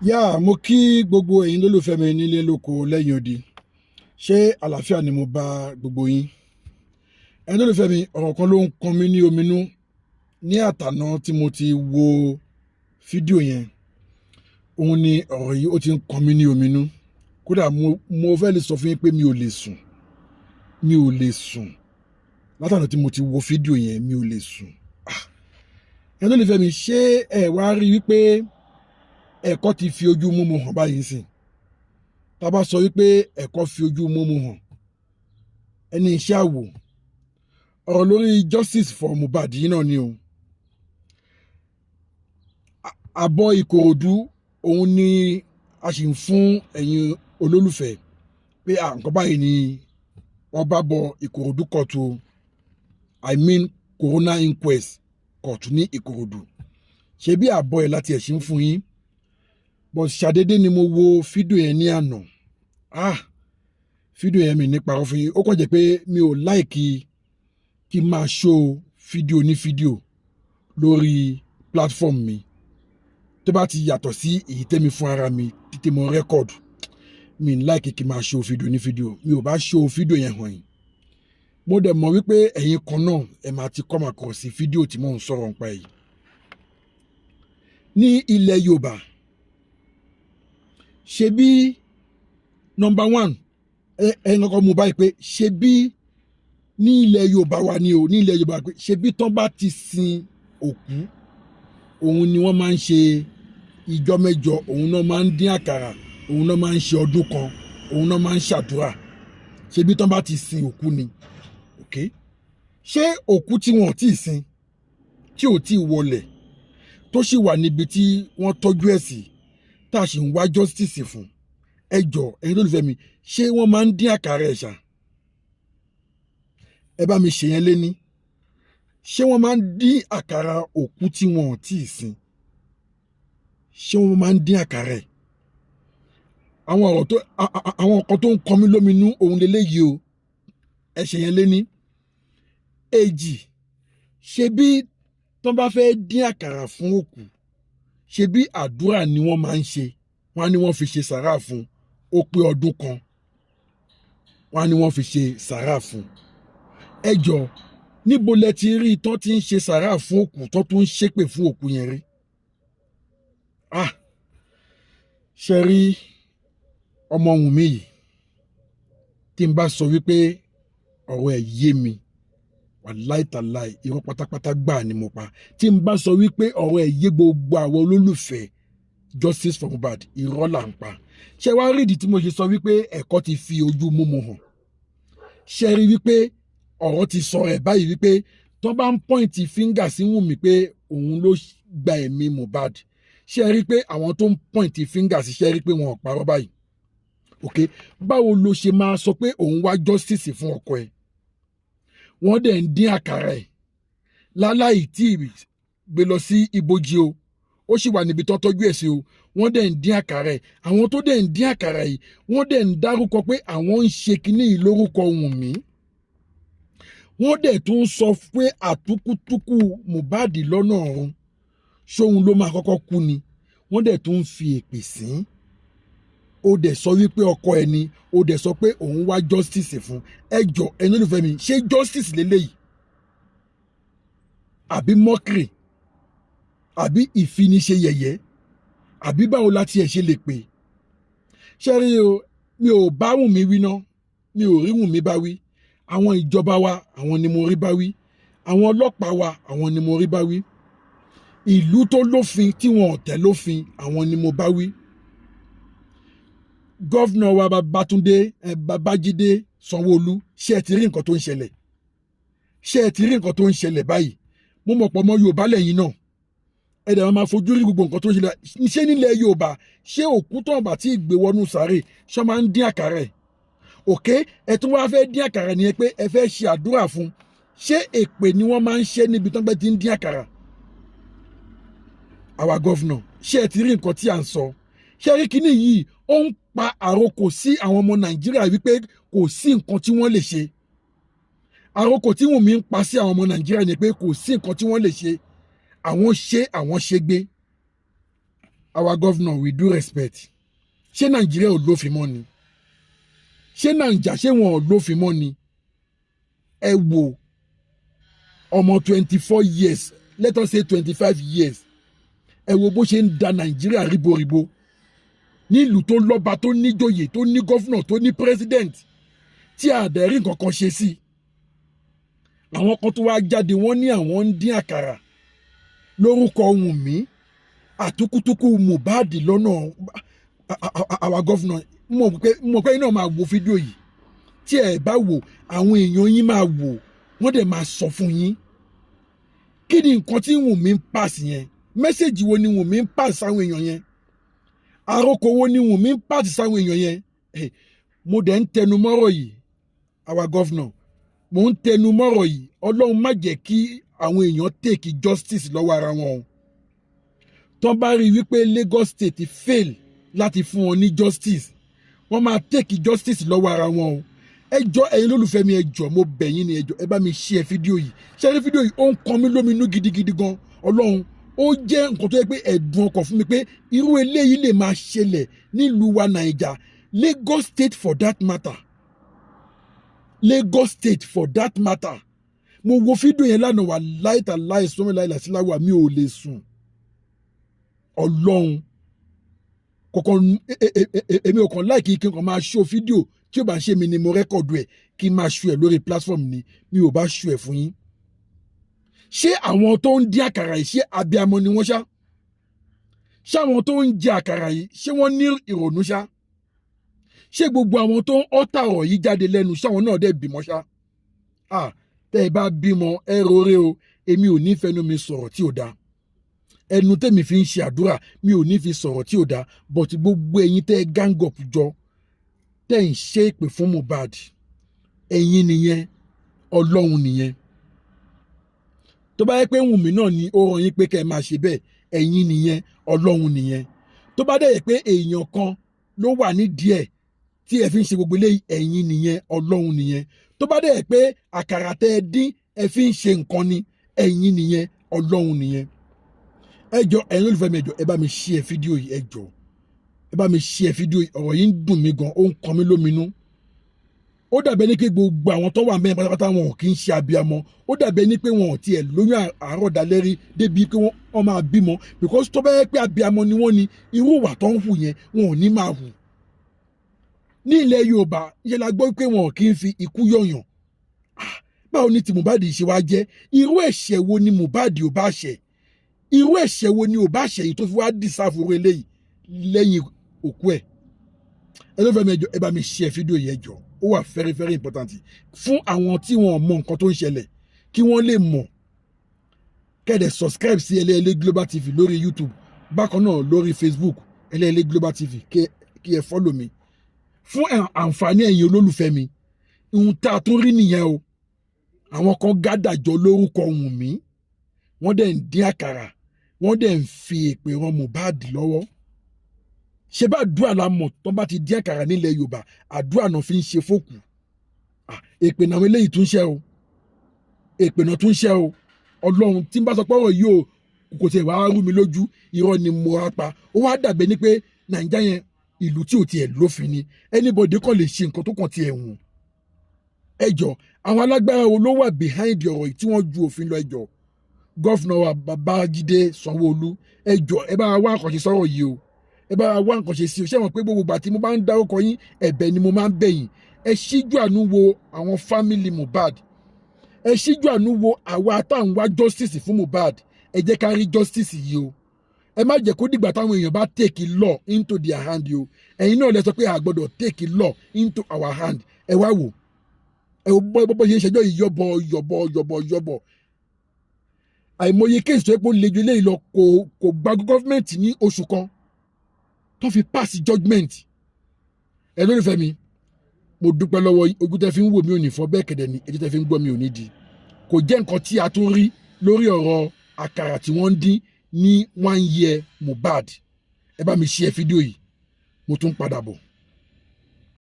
Yá, mo kí gbogbo ẹ̀yin lólùfẹ́ mi nílé lóko lẹ́yìn odi. Ṣé àlàáfíà ni mo bá gbogbo yín? Ẹ̀yin lólùfẹ́ mi, ọ̀rọ̀ kan ló ń kan mí ní ominú ní àtàná tí mo ti wo fídíò yẹn. Òun ni ọ̀rọ̀ yìí ó ti ń kan mí ní ominú. Kódà mo fẹ́ lè sọ fún yín pé mi ò lè sùn. Mi ò lè sùn. Látàná tí mo ti wo fídíò yẹn, mi ò lè sùn. Ẹ̀yin lólùfẹ́ mi, ṣé ẹ wá rí wípé ẹ̀kọ́ ti fi ojú múmu hàn báyìí sìn? Tá a bá sọ wípé ẹ̀kọ́ fi ojú múmu hàn, ẹni iṣẹ́ àwò ọ̀rọ̀ lórí justice for Mohbad yìí náà ni o. Àbọ̀ Ìkòròdú òun ni a sì ń fún ẹ̀yin olólùfẹ́ pé nǹkan báyìí ni wọ́n bá bọ Ìkòròdú kóòtù o. I mean coroner inquest kóòtù ní Ìkòròdú. Ṣé bí àbọ̀ ẹ̀ láti ẹ̀ ṣe ń fún yín? But ṣàdédé ni mo wo fídíò yẹn ní àná. Ah, fídíò yẹn, mi ní parọ́ fún yín, ó kàn jẹ́ pé mi ò like kí n máa show fídíò ní fídíò lórí platform mi tó bá ti yàtọ̀ sí èyí tẹ́mi fún ara mi títí mo record. Mi ń like kí n máa show fídíò ní fídíò. Mi ò bá show fídíò yẹn hàn yín. Mo dẹ̀ mọ̀ wípé ẹ̀yin kan náà ẹ̀ máa ti come across sí fídíò tí mò ń sọ̀rọ̀ nípa yìí. Ní ilẹ̀ Yorùbá, ṣebí number one, ẹ ẹ kọ́kọ́ mú báyìí pé ṣebí ní ilẹ̀ Yorùbá wa ni o, ní ilẹ̀ Yorùbá, pé ṣebí tán bá ti sin òkú, òun ni wọ́n máa ń ṣe ìjọ mẹ́jọ, òun náà máa ń dín àkàrà, òun náà máa ń ṣe ọdún kan, òun náà máa ń ṣàdúrà. Ṣebí tán bá ti sin òkú ni? Ok, ṣé òkú tí wọn ò tí ì sin, tí ò tí ì wọlẹ̀, tó sì wà níbi tí wọ́n tọ́jú ẹ̀ sí, tá a sì ń wá justice fún, ẹ jọ, ẹ̀yin lólùfẹ́ mi, ṣé wọ́n máa ń dín àkàrà ẹ̀ ṣá? Ẹ bá mi ṣe yẹn léní. Ṣé wọ́n máa ń dín àkàrà òkú tí wọn ò tí ì sin? Ṣé wọ́n máa ń dín àkàrà ẹ̀? Àwọn ọ̀rọ̀ tó àwọn nǹkan tó ń kọ mí lóminú òun leléyìí o. Ẹ ṣe yẹn léní. Èjì, ṣe bí tó bá fẹ́ dín àkàrà fún òkú, ṣe bí àdúrà ni wọ́n máa ń ṣe? Wọ́n á ní wọ́n fi ṣe sàrà fún, ó pé ọdún kan, wọ́n á ní wọ́n fi ṣe sàrà fún. Ẹ jọ, níbo lẹ ti rí tán tí ń ṣe sàrà fún òkú, tán tún ń ṣépè fún òkú yẹn rí? Ah, ṣe rí ọmọ Wùnmí yìí, tí n bá sọ wípé ọ̀rọ̀ ẹ̀ yé mi, wàláìtàláì, irọ́ pátápátá gbà ni mo pa. Tí n bá sọ wípé ọ̀rọ̀ ẹ̀ yé gbogbo àwọn olólùfẹ́ justice for Mohbad, irọ́ là ń pa. Ṣé wàá rí ìdí tí mo ṣe sọ wípé ẹ̀kọ́ ti fi ojú múmu hàn? Ṣe rí wípé ọ̀rọ̀ ti sọ ẹ̀ báyìí wípé tó bá ń point finger sí Wùnmí pé òun ló gba ẹ̀mí Mohbad, ṣe rí pé àwọn tó ń point finger sí, ṣe rí pé wọn ò parọ́ báyìí? Ok, báwo ló ṣe máa sọ pé òun wá justice fún ọkọ ẹ̀, wọ́n dẹ̀ ń dín àkàrà ẹ̀ láláì tí gbé lọ sí ibojì o, ó sì wà níbi tó tọ́jú ẹ̀ sí o, wọ́n dẹ̀ ń dín àkàrà ẹ̀? Àwọn tó dẹ̀ ń dín àkàrà yìí, wọ́n dẹ̀ ń dárúkọ pé àwọn ń ṣe kinní yìí lórúkọ Wùnmí. Wọ́n dẹ̀ tún sọ pé àtúkútúkù Mohbad lọ́nà ọ̀run, ṣóun ló máa kọ́kọ́ kú ni. Wọ́n dẹ̀ tún fi èpè sí. Ó dẹ̀ sọ wípé ọkọ ẹ ni, ó dẹ̀ sọ pé òun wá justice fún. Ẹ jọ, ẹ̀yin olùfẹ́ mi, ṣé justice lélẹ́yìí àbí mockery àbí ìfiniṣe yẹ̀yẹ́, àbí báwo la tiẹ̀ ṣe lè pè? Ṣé rí o, mi ò bá Wùnmí wí ná, mi ò rí Wùnmí bá wí. Àwọn ìjọba wa, àwọn ni mo rí bá wí. Àwọn ọlọ́pàá wa, àwọn ni mo rí bá wí. Ìlú tó lófin tí wọn ò tẹ̀ lófin, àwọn ni mo bá wí. Governor wa Babátúndé Babájídé Sanwó-Olú, ṣé ẹ ti rí nǹkan tó ń ṣẹlẹ̀? Ṣé ẹ ti rí nǹkan tó ń ṣẹlẹ̀ báyìí? Mo mọ̀ pọ̀ mọ́ Yorùbá lẹ́yìn náà, ẹ dẹ̀ máa fojú rí gbogbo nǹkan tó ń ṣẹlẹ̀. Ṣé nílẹ̀ Yorùbá, ṣé òkú tó ń bá tí gbé wọnú sàárè, ṣé máa ń dín àkàrà ẹ̀? Òkè ẹ tún wá fẹ́ dín àkàrà nìyẹn pé ẹ fẹ́ ṣe àdúrà fún. Ṣé èpè ni wọ́n máa ń ṣe níbi tó ń gbé ti ń dín àkàrà? Àwa governor, ṣé ẹ ti rí nǹkan tí à ń sọ? Ṣé rí kíní yìí, ó ń pa àrokò sí àwọn ọmọ Nàìjíríà wípé kò sí nǹkan tí wọ́n lè ṣe. Àrokò tí Wùnmí ń pa sí àwọn ọmọ Nàìjíríà ni pé kò sí nǹkan tí wọ́n lè ṣe, àwọn ṣe, àwọn ṣe gbé. Our governor, with due respect, ṣé Nàìjíríà ò lófin mọ́ ni? Ṣé Nàìjà, ṣé wọn ò lófin mọ́ ni? Ẹ wo ọmọ 24 years, let us say 25 years, ẹ wo bó ṣe ń da Nàìjíríà ríboríbo nílùú tó lọ́ba, tó níjòyè, tó ní governor, tó ní president, tí àdẹ̀rí nǹkan kan ṣe sí. Àwọn kan tó wá jáde, wọ́n ní àwọn ń dín àkàrà lórúkọ Wùnmí àtúkútúkú Mohbad lọ́nà. Our governor, mo pé iná máa wo fídíò yìí. Tí ẹ bá wò, àwọn èèyàn yín máa wò, wọ́n dẹ̀ máa sọ fún yín. Kí ni nǹkan tí Wùnmí ń pass yẹn? Message wo ni Wùnmí ń pass sáwọn èèyàn yẹn? Àròkọ wo ni Wùnmí ń pass sáwọn èèyàn yẹn? Mo dẹ̀ ń tẹnu mọ́rọ̀ yìí, our governor, mo ń tẹnu mọ́rọ̀ yìí. Ọlọ́run má jẹ́ kí àwọn èèyàn take justice lọ́wọ́ ara wọn o. Tán bá rí i wípé Lagos State fail láti fún wọn ní justice, wọ́n máa take justice lọ́wọ́ ara wọn o. Ẹ jọ̀ọ́, ẹ̀yin lólùfẹ́ mi, ẹ jọ̀ọ́, mo bẹ̀ yín ni, ẹ jọ̀ọ́, ẹ bá mi share fídíò yìí. Ṣe rí fídíò yìí, ó ń kan mí lóminú gidigidi gan. Ọlọ́run, ó jẹ́ nǹkan tó yẹ pé ẹ̀dùn ọkàn fún mi pé irú eléyìí lè máa ṣẹlẹ̀ nílùú wa Naija, Lagos State for that matter, Lagos State for that matter. Mo wo fídíò yẹn lánàá, wà láìta láì sọmọ láìla síláwà, mi ò lè sùn. Ọlọ́run kọ̀ọ̀kan, èmi ò kàn like kí n kàn máa ṣó fídíò tí ó bá ń ṣe mi ni mo record ẹ̀, kí n máa ṣu ẹ̀ lórí platform ni mi ò bá ṣu ẹ̀ fún yín. Ṣé àwọn tó ń dín àkàrà yìí, ṣé abiamọ ni wọ́n ṣá? Ṣé àwọn tó ń jẹ àkàrà yìí, ṣé wọ́n ní ìrònú ṣá? Ṣé gbogbo àwọn tó ń ọ́tà ọ̀rọ̀ yìí jáde lẹ́nu, ṣáwọn náà dẹ̀ bímọ ṣá? Ah, tẹ́ ẹ bá bímọ, ẹ rọrẹ́ o. Èmi ò ní fẹnu mi sọ̀rọ̀ tí ò dáa. Ẹnu tẹ́mi fi ń ṣe àdúrà, mi ò ní fi sọ̀rọ̀ tí ò dáa. But gbogbo ẹ̀yin tẹ́ ẹ gang up jọ, tẹ́ ń ṣe ìpè fún Mohbad, ẹ̀yin nìyẹn, Ọlọ́run nìyẹn. Tó bá yẹ pé Wùnmí náà ni ó ràn yín pé kẹ́ ẹ máa ṣe bẹ́ẹ̀, ẹ̀yin nìyẹn, Ọlọ́run nìyẹn. Tó bá dẹ̀ yẹ pé èèyàn kan ló wà nídìí ẹ̀ tí ẹ fi ń ṣe gbogbo eléyìí, ẹ̀yin nìyẹn, Ọlọ́run nìyẹn. Tó bá dẹ̀ yẹ pé àkàrà tẹ́ ẹ dín, ẹ fi ń ṣe nǹkan ni, ẹ̀yin nìyẹn, Ọlọ́run nìyẹn. Ẹ jọ, ẹ̀yin olùfẹ́ mi, ẹ jọ, ẹ bá mi share fídíò yìí. Ẹ jọ, ẹ bá mi share fídíò yìí. Ọ̀rọ̀ yìí ń dùn mí gan, ó ń kan mí lóminú. Ó dàbí ẹni pé gbogbo àwọn tó wà mẹ́rin pátápátá, wọn ò kí ń ṣe abiyamọ. Ó dàbí ẹni pé wọn ò tiẹ̀ lóyún àárọ̀ dalẹ́rí débi pé wọ́n máa bímọ, because tó bá yẹ pé abiyamọ ni wọ́n ni, irú ìwà tó ń hù yẹn, wọn ò ní máa hù. Ní ilẹ̀ Yorùbá ṣe la gbọ́ pé wọn ò kí ń fi ikú yọ̀yàn. Báwo ni ti Mohbad ṣe wá jẹ́? Irú ẹ̀ṣẹ̀ wo ni Mohbad ò bá ṣẹ̀? Irú ẹ̀ṣẹ̀ wo ni ò bá ṣẹ̀ yìí tó fi wá deserve eléyìí lẹ́yìn òkú ẹ̀? Ẹ ló fẹ́ mi, ẹ jọ̀ọ́, ẹ bá mi share fídíò yẹn jọ. Ó wà very very important fún àwọn tí wọn mọ nǹkan tó ń ṣẹlẹ̀ kí wọ́n lè mọ̀. Kẹ́ ẹ subscribe sí Ẹlẹ́ẹ̀lẹ́ Global TV lórí YouTube, bákan náà lórí Facebook, Ẹlẹ́ẹ̀lẹ́ Global TV, kí ẹ follow mi fún àǹfààní ẹ̀yin olólùfẹ́ mi. Ohun tá a tún rí nìyẹn o. Àwọn kan gádàjọ lórúkọ Wùnmí, wọ́n dẹ̀ ń dín àkàrà, wọ́n dẹ̀ ń fi èpè ran Mohbad lọ́wọ́. Ṣé bá àdúrà la mọ̀, tó bá ti dín àkàrà nílẹ̀ Yorùbá, àdúrà náà fi ń ṣe fókù. Èpè náà eléyìí tún ṣe o, èpè náà tún ṣe o. Ọlọ́run, tí n bá sọ pé ọ̀rọ̀ yìí o kò tiẹ̀ wá rú mi lójú, irọ́ ni mo ra pa. Ó wá dàbẹ́ ní pé Nàìjíríà yẹn, ìlú tí ò tiẹ̀ lófin ni, anybody kàn lè ṣe nǹkan tó kàn tiẹ̀ wùn. Ẹ jọ, àwọn alágbára wo ló wà behind ọ̀rọ̀ yìí tí wọ́n ju òfin lọ? Ẹ jọ, governor wa Babájídé Sanwó-Olú, ẹ jọ, ẹ bá wá nǹkan ṣe sọ̀rọ̀ yìí o. Ẹ bá wá nǹkan ṣe sí o. Ṣé wọn pé gbogbo ìgbà tí mo bá ń dárúkọ yín, ẹ̀bẹ̀ ni mo máa ń bẹ̀ yín. Ẹ ṣíjú àánú wo àwọn family Mohbad. Ẹ ṣíjú àánú wo àwa tá à ń wá justice fún Mohbad. Ẹ jẹ́ ká rí justice yìí o. Ẹ má jẹ́ kó dìgbà táwọn èèyàn bá take law into their hand o. Ẹ̀yin náà lẹ sọ pé a gbọ́dọ̀ take law into our hand. Ẹ wá wò, ẹ wò bọ́ bọ́ ṣe ń ṣẹjọ́ yìí, yọ̀bọ̀ yọ̀bọ̀ yọ̀bọ̀ yọ̀bọ̀. Àìmọye case tó yẹ pé ó le ju eléyìí lọ, kò gba government ní oṣù kan tó fi pass judgement. Ẹ lórí fẹ́ mi, mo dúpẹ́ lọ́wọ́. Ojú tẹ́ fi ń wò mí ò ní fọ́, bẹ́ẹ̀ kẹ̀dẹ̀ ni etí tẹ́ fi ń gbọ́ mi ò ní di. Kò jẹ́ nǹkan tí a tún rí lórí ọ̀rọ̀ àkàrà tí wọ́n ń dín ní one year Mohbad. Ẹ bá mi share fídíò yìí. Mo tún padà bọ̀.